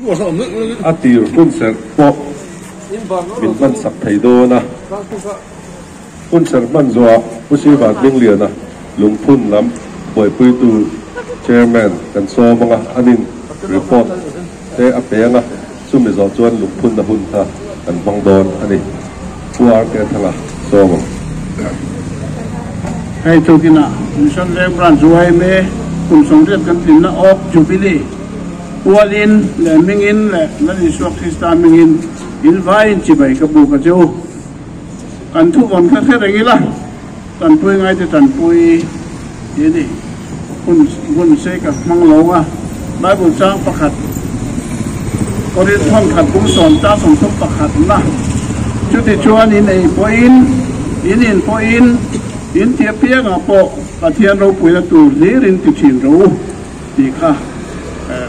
A tir hunserh pawh min hmansak thei dawn a. Hunserh hman zawhah Pu Sivan Hmingliana lungphun lam buaipuitu Chairman kan sawm anga anin report te a pe anga chumi zawh chuan lungphunna hun kha kan hmang dawn a ni. Pu RK Thanga sawm ang. Hei tukinah Mission Veng Branch yma kum 80 kan tlinna Oak Jubilee Pualin leh hmingin leh Lal Isua Krista hmingin in vaiin chibai ka buk a che u. Kan thuvawn kha hre reng ila, tanpui ngaite tanpui hi a ni. Hun hun sei ka hmang lo a, Bible chang pakhat Korinth hawn khat bung sawm chang 30 pakhat na chuti chuan in ei pawhin in in pawhin in ti apiangah pawh Pathian ropuina tur hlirin ti thin rawh u. Tih kha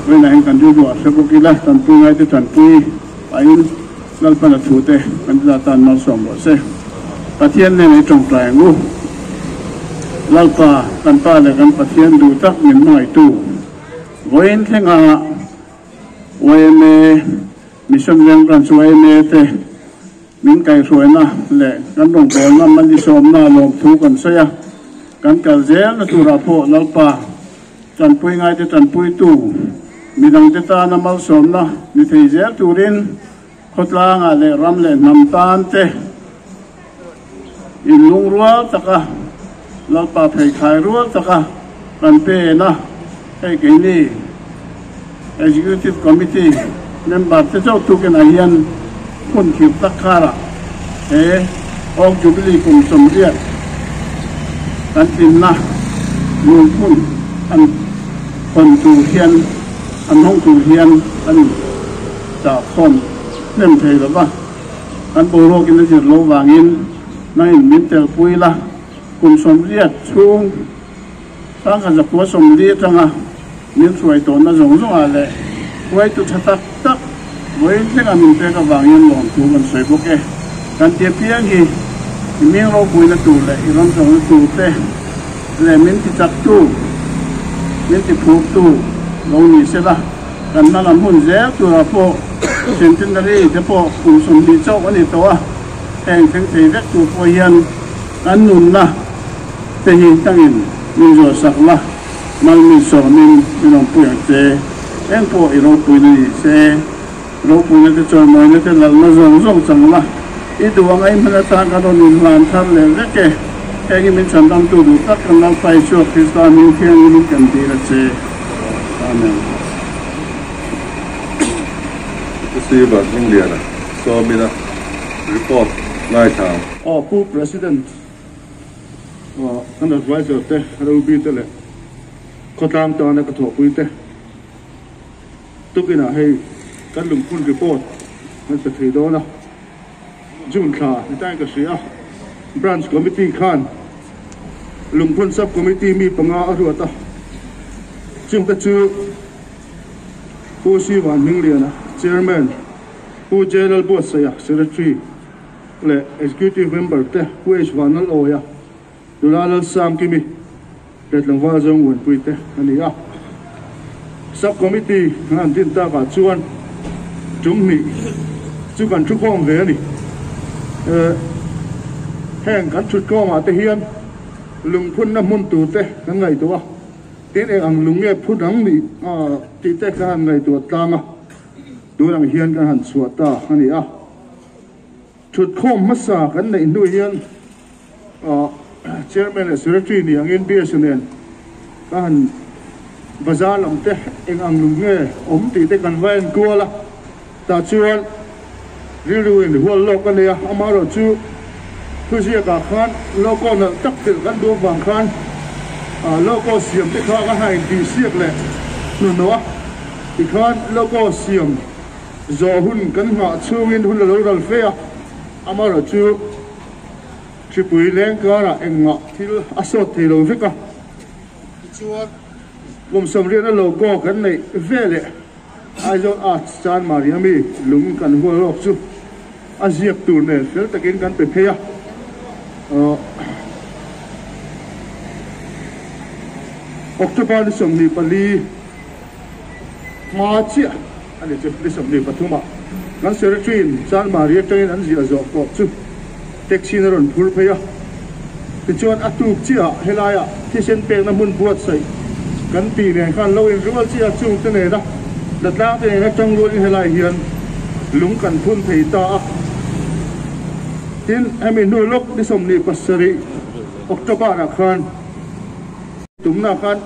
vawiinah hian kan rilru a hre bawk ila, tanpui ngaite tanpui pahin Lalpana thute kan tila tan malsawm rawh se. Pathian nen i tawngtai ang u. Lalpa, kan Pa leh kan Pathian duh tak min hmangaihtu, vawiin thlenga yma, Mission Veng Branch yma te min kaihhruaina leh kan rawngbawlna malisawmna lawmthu kan sawi a, kan kal zelna turah pawh Lalpa, Tanpui ngaite tanpuitu, midangte tana malsawmna ni thei zel turin khawtlangah leh ram leh hnam tan te inlungrual taka Lalpa pheikhai rual taka kan pen a, hei keini Executive Committee member te chauh tukinah hian hun khirh tak kharah he Oak Jubilee kum 80 kan tlinna lungphun an hawn tur hian an hawng tur hian an inchah khawm hnem thei lo va, kan boruakin a zir lo vangin nangin min telpui la kum 80 chhung 1940 atanga min hruai tawhna zawng zawngah leh hruaitu tha tak tak vawiin thlenga min pek avangin lawmthu kan sawi bawk e. Kan ti apiang hi i ming ropuina tur leh i ram zawhna tur te leh min ti chaktu, min ti phurtu lo ni se la, kan hma lam hun zel turah pawh centenary te pawh kum 20 chauh a ni tawh a, heng thleng thei vek tur pawh hian kan nunna te hi tangin min zuahsak la, mal min sawmin min awmpui ang che. Eng pawh i ropuina ni se, ropuina te chawimawina te lalna zawng zawng chang la, i duh ang ai hman atan kan rawn inhlan thar leh vek e. Heng hi min chhandamtu duh tak kan Lalpa Isua Krista hming thianghlimin kan dil a che. Amen. Pu Siva Hmingliana sawmina report ngaithla ang. Aw Pu President. Kan advisor te, Ruby te leh khawtlang tana ka thawhpui te tukinah hei kan lungphun report kan pe thei dawn a, June thla ni tain ka hria a, Branch Committee khan lungphun Sub Committee mi panga a ruat a, chungte chu Pu Sivan Hmingliana, Chairman, Pu J Lalbuatsaia, Secretary, leh Executive Member te Pu H Vanlal Awia, Nula Lalsangkimi leh tlangval zawng uanpui te a ni a. Sub Committee an han din takah chuan tum hnih chu kan thukhawm ve a ni. Heng kan thutkhawmah te hian lungphunna hmun tur te kan ngaihtuah a, tin eng ang lung nge phun ang nih tih te kan han ngaihtuah tlang a, tun ang hian kan han chhuah ta a ni a. Thutkhawm hmasa kan neih hnu hian Chairman leh Secretary ni angin BSA nen ka han bazar lam te eng ang lung nge awm tih te kan va en kual a, tah chuan rilru in hual lawk a nei a, amaherawh chu thuziak ah khan logo nalh tak telh kan duh avang khan logo siam te kha ka han intihsiak leh hnuhnawh a, tikhan logo siam Zawh hun kan nghah chhungin hun a lo ral fe a, amaherawh chu hripui leng karah engmah thil a sawt thei lo vek a. Tichuan, kum 80 logo kan neih veleh Aizawl Arts Chan Mariami lung kan hual lawk chu a ziak tur nen fel takin kan pe phei a. October ni 24 hma chiah. a ni chu ni 23 ah kan secretary in Chanmari atangin an ziah zawh tawh chu taxi in a rawn phur phei a, tichuan a tuk chiah ah helai ah thisen pekna hmun buatsaih kan tih nen khan lo inrual chiah a chungte nena hlatlang te nena tangrual in helai hian lung kan phun thei ta a. Tin, hemi hnu lawk ni 27 October ah khan tumna khan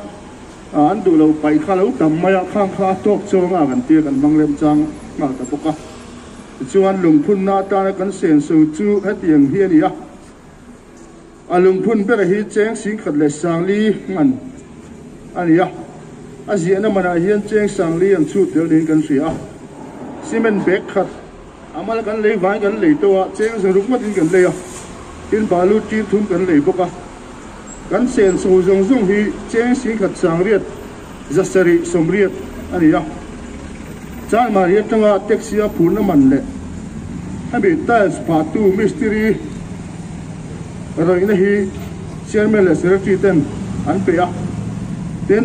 an duh lo paih kha lo tam mai a, khang kha a tawk chuang a kan tia kan hmang remchang nghal ta bawk a. Tichuan lungphunna atana kan senso chu hetiang hi a ni a, a lungphun bera hi cheng 10,040 ngan a ni a, a ziahna manah hian cheng 40 an chhut tel niin kan hria a, cement bag khat A mal kan lei vain kan lei tawh a, cheng zaruk ngawtin kan lei a, tin balu tir thum kan lei bawk a. Kan senso zawng zawng hi cheng 10,980 a ni a. Chanmari atanga taxi a phurna man leh hemi tiles phahtu mistiri rawihna hi chairman leh secretary ten an pe a. Tin,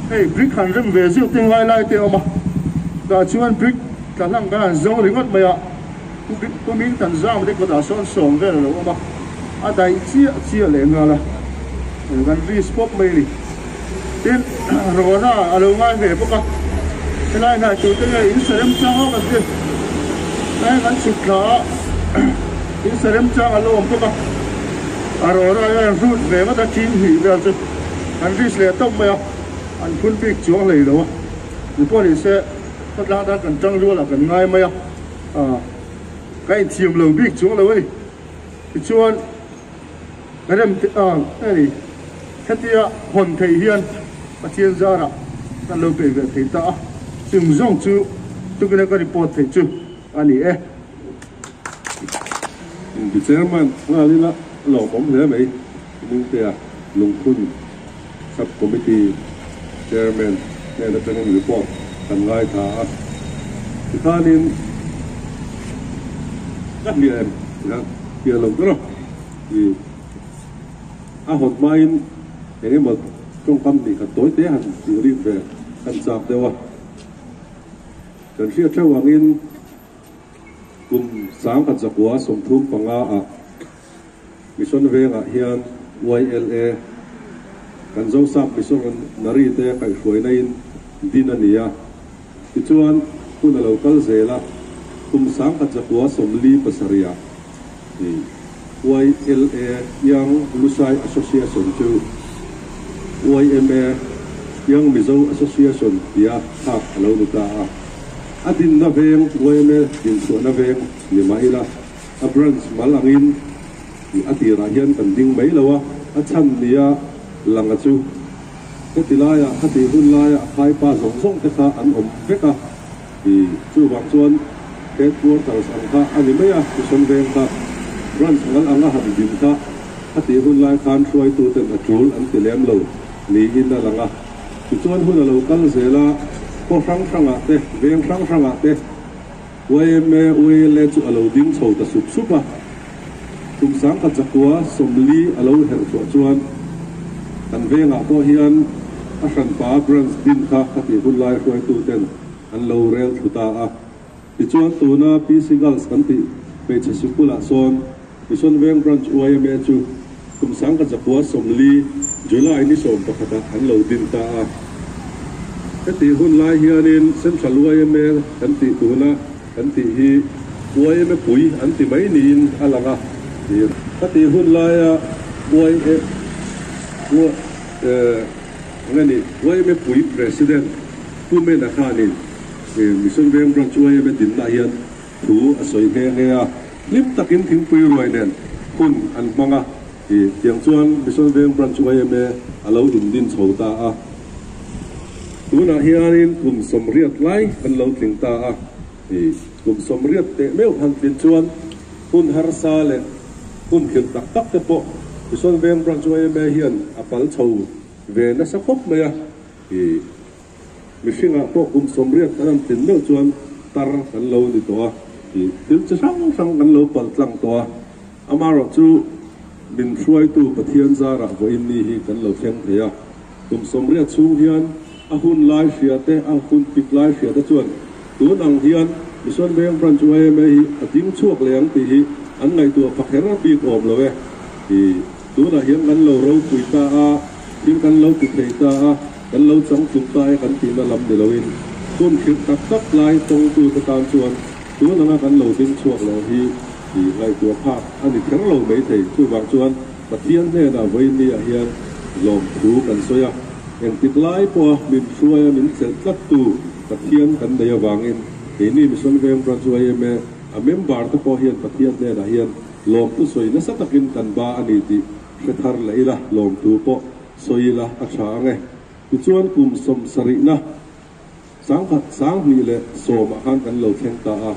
hei brick han rem ve zeuh te ngai lai te a awm a, tah chuan brick tla hlang kan han zawng ringawt mai a, pu Ming Tan Zam te kawtah sawn sawm vel a lo awm a, a daih chiah chiah leh nghal a, kan risk pawp mai a ni. Tin, Rona a lo ngai ve bawk a, helai hnai tur te nge in sa remchang awk an ti, heng an chhuk thla a, in sa remchang a lo awm bawk a, a Rona hian hrut ve ngawt a, ṭin hnih vel chu an risk leh tawp mai a, an phun bik chuang hlei lo a, ni pawh ni se khawtlang tan kan ṭang rual ah kan ngai mai a, ka inthiam lo bik chuang lo a ni, tichuan. Rem te ang a ni. Hetia hawn theih hian Pathian zarah kan lo bei ve thei ta a, chung zawng chu tukina ka report theih chu a ni e. Inti chairman nghal ila lawmawm hle mai Ningtea Lungphun Sub Committee Chairman hnen atangin report kan ngaithla a, tikhanin ka hliah em tikhan hliah lo ber a i a hawn hmain eng emaw tawngkam hnih khat tawi te han tih rik ve kan chak deuh a, kan hriat theuh angin kum 1935 ah Mission vengah hian YLA kan Zosap Missionary te kaihhruaina in din a ni a. Tichuan, hun a lo kal zel a, kum 1947 ah YLA Young Lushai Association chu YMA Young Mizo Association tia thlak a lo ni ta a. A dinna veng YMA dinchhuahna veng ni mah ila, A branch mal angin a tirah hian kan ding mai lo a, a chhan nia lang a chu. Heti laiah khati hun laia a khaipa zawng zawng te kha an awm vek a, i chuvang chuan headquarters ang kha a ni mai a, Mission Veng kha branch mal anga han din kha khati hun lai khan hruaituten a tul an ti lem lo niin a lang a. Tichuan hun a lo kal zel a, khaw hrang hrangah te, veng hrang hrangah te, Yma ULA chu a lo ding chho ta sup sup a, kum 1940 a lo herh chhuah chuan kan vengah pawh hian a hranpa branch din kha khatih hun lai hruaituten an lo rel thlu ta a. Tichuan tuna PC Girls kan tih hmeichhe sikulah sawn Mission Veng Branch yma chu kum 1940 July ni 11 ah an lo din ta a. Hetih hun lai hianin Central yma kan tih tuna kan tih hi yma pui an ti mai niin a lang a. Hetih hun laia yma pui President Pu Mena khanin Mission Veng Branch yma dinna hian thu a sawi nghe nghe a, hlim takin thingpui ruai nen hun an hmang a, i tiang chuan Mission Veng Branch yma a lo indin chho ta a. Tunah hianin kum 80 lai kan lo tling ta a, i kum 80 teh meuh han tlin chuan hun harsa leh hun khirh tak tak te pawh Mission Veng Branch yma hian a pal chho ve nasa khawp mai a, i. Mihringah pawh kum 80 kan han tlin meuh chuan tar kan lo ni tawh a, tih thil chi hrang hrang kan lo palh tlang tawh a. Amaherawhchu min hruaitu Pathian zarah vawiin ni hi kan lo thleng thei a. Kum 80 chhung hian A hun lai hria te, a hun pik lai hria te chuan tun ang hian Mission Veng Branch yma hi a ding chhuak leh ang tih hi an ngaihtuah pha kher bik awm lo e. Ih, tunah hian kan lo ropui ta a, thil kan lo ti thei ta a, kan lo changtluk ta e kan tihna lam ni loin hun khirh tak tak lai tawngtute tan chuan tun anga kan lo ding chhuak leh hi ih ngaihtuah phak a ni kher lo maithei. Chuvang chuan Pathian hnenah vawiin ah hian lawmthu kan sawi a, engtik lai pawha min hruaia min chelh tlattu Pathian kan nei avangin keini Mission Veng Branch yma a member te pawh hian Pathian hnenah hian lawmthu sawi nasa takin kan ba a ni tih hre thar leh ila, lawmthu pawh sawi ila a tha ang e. Tichuan kum sawmsarihna Sangkhat 2010 ah khan kan lo thleng ta a,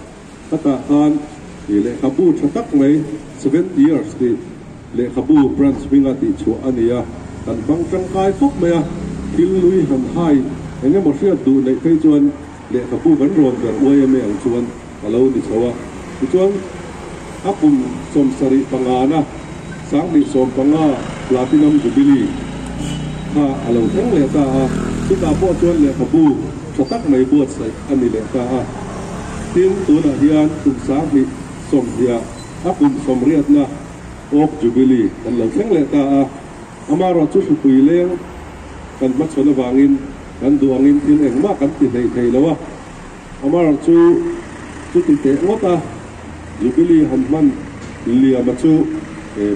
khatah khan ih lehkhabu tha tak mai 70 years tih lehkhabu branch hminga tih chhuah a ni a, kan hmang tangkai khawp mai a, thil lui han hai eng emaw hriat duh neih phei chuan lehkhabu kan rawn ber yma ang chuan a lo ni chho a, tichuan a kum 75 na 2015 Platinum Jubilee kha a lo thleng leh ta a, chutah pawh chuan lehkhabu tha tak mai buatsaih a ni leh ta a. Tin, tunah hian kum 2020 a kum 80 na Oak Jubilee kan lo thleng leh ta a, amaherawh chu hripui leng kan hmachhawn avangin kan duh angin thil engmah kan ti hlei thei lo a. Amaherawh chu chuti teh ngawt a, Jubilee han hman liama chu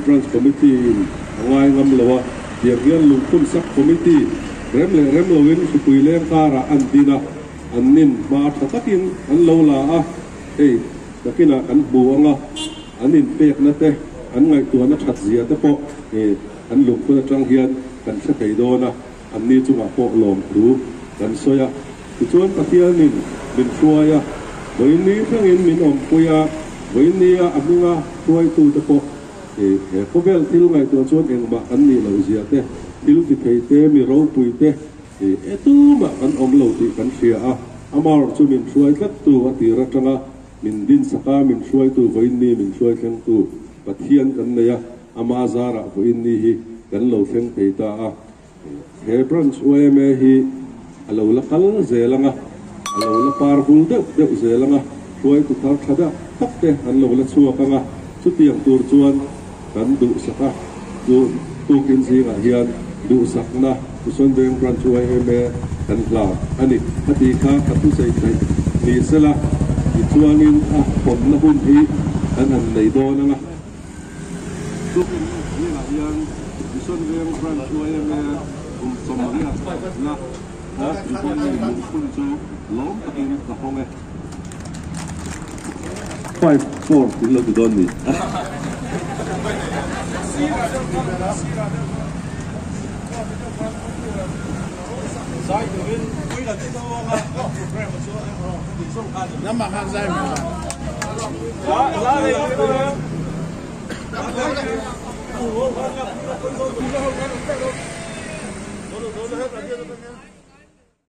Branch Committee in a ngai ngam lo a, tiang hian Lungphun Sub Committee rem leh rem loin hripui leng karah an din a, an nin hma tha takin an lo la a, hei nakinah kan hmu ang a, an inpekna te, an ngaihtuahna that zia te pawh an lungphun atang hian kan hre thei dawn a. Anni chungah pawh lawmthu kan sawi a, tichuan Pathianin min hruai a, vawiinni thlengin min awmpui a, vawiinnia a hminga hruaitute pawh he khawvel thil ngaihtuah chuan engmah kan nih loh zia te, thil ti thei te, mi ropui te e tumah kan awm lo tih kan hria a, amaherawh chu min hruai tlattu a tir atanga min dinsak a, min hruaitu vawiinni min hruai thlengtu Pathian kan nei a, ama zarah vawiinni hi kan lo thleng thei ta a. He branch yma hi a lo la kal zel ang a, a lo la par vul deuh deuh zel ang a, hruaitu thar tha deuh tak te an lo la chhuak ang a, chutiang tur chuan kan duhsak a, chu tukin zingah hian duhsakna Mission Veng Branch yma kan hlan a ni. A tih kha ka thusawi theih ni sela, tichuanin a hawnna hun hi kan han nei dawn ang a. Tukin zingah hian Mission Veng Branch yma kum 80 na Oak Jubilee lungphun chu lawm takin ka hawng e. Five, four in lo ti dawn ni.